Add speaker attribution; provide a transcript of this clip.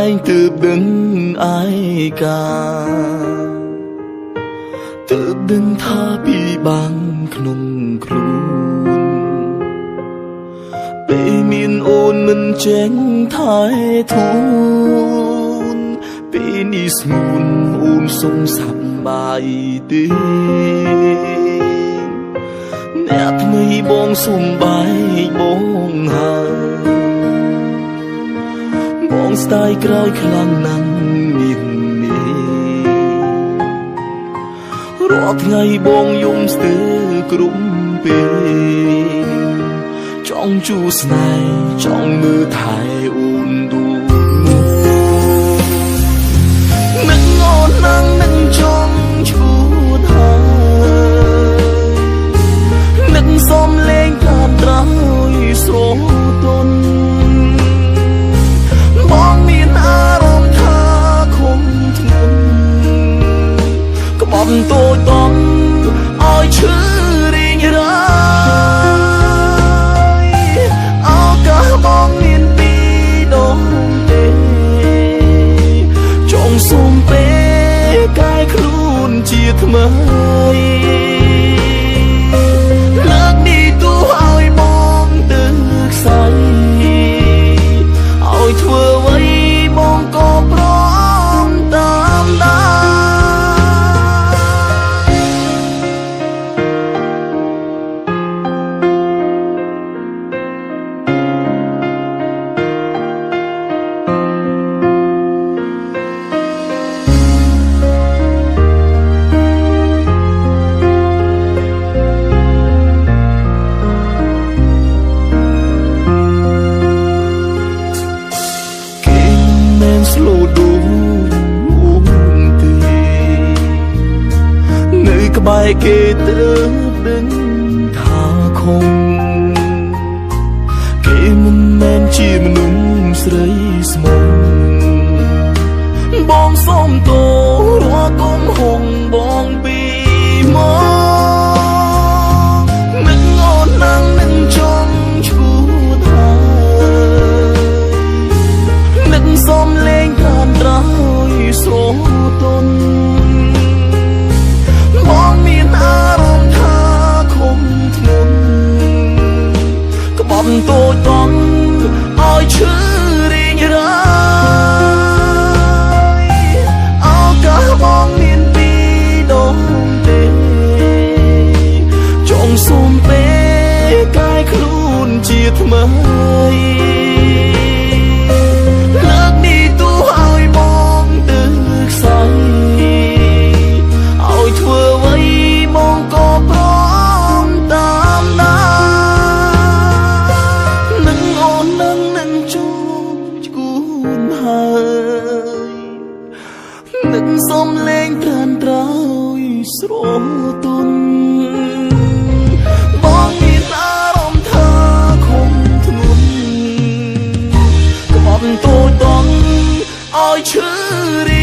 Speaker 1: ឯងទើបដឹងឯកាទើបដឹងថាពីបាំងក្នុងខ្លួនពេលមានអូនមិនចេញថែធូនពេលនេះស្ងួនអូនសុំសប្បាយទេអ្នកថ្មីបងសុំបាយបងហើយបងស្ដាយក្រោយខ្លាំងណាស់នាងនេះរាល់ថ្ងៃបងយំស្ទើរគ្រប់ពេលចង់ជួស្នេហ៍ចង់មើលថែអូនឌូនឹងអូននឹងនឹងចង់ឈួតហើយនឹងសុំលេងតាមត្រោយស្រទន់បងមានអារម្មណ៍ថាខំធ្ងន់ក្បត់តូចតំឲ្យឈឺរីងរ៉ាយឱកាសបងមានពីរដងទេចង់សុំពេលកែខ្លួនជាថ្មីលើកនេះទោះឲ្យបងទៅខ្សែឲ្យធ្វើអ្វីបងក៏ព្រមតាមដែរគេមិនស្លូតដូចអូនទេនៅក្បែរគេទើបដឹងថាខំគេមិនមែនជាមនុស្សស្រីស្មងបងសុំទោសរាល់កំហុងបងពីមកនឹងអូននឹងនឹងចង់ឈួតហើយនឹងសុំលេងតាមត្រោយស្រទន់បងមានអារម្មណ៍ថាខំធ្ងន់ក្បត់តូចតំឲ្យឈឺរីងរ៉ាយឱកាសបងមានពីរដងទេចង់សុំពេលកែខ្លួនជាថ្មីលើកនេះទោះឲ្យបងទៅខ្សែឲ្យធ្វើអ្វីបងក៏ព្រមតាមដែរនឹងអូននឹងនឹងជួបឈួនហើយនឹងសុំលេងត្រានត្រោយស្រទន់បងមានអារម្មណ៍ថាខំធ្ងន់ក្បត់តូចតំឲ្យឈឺ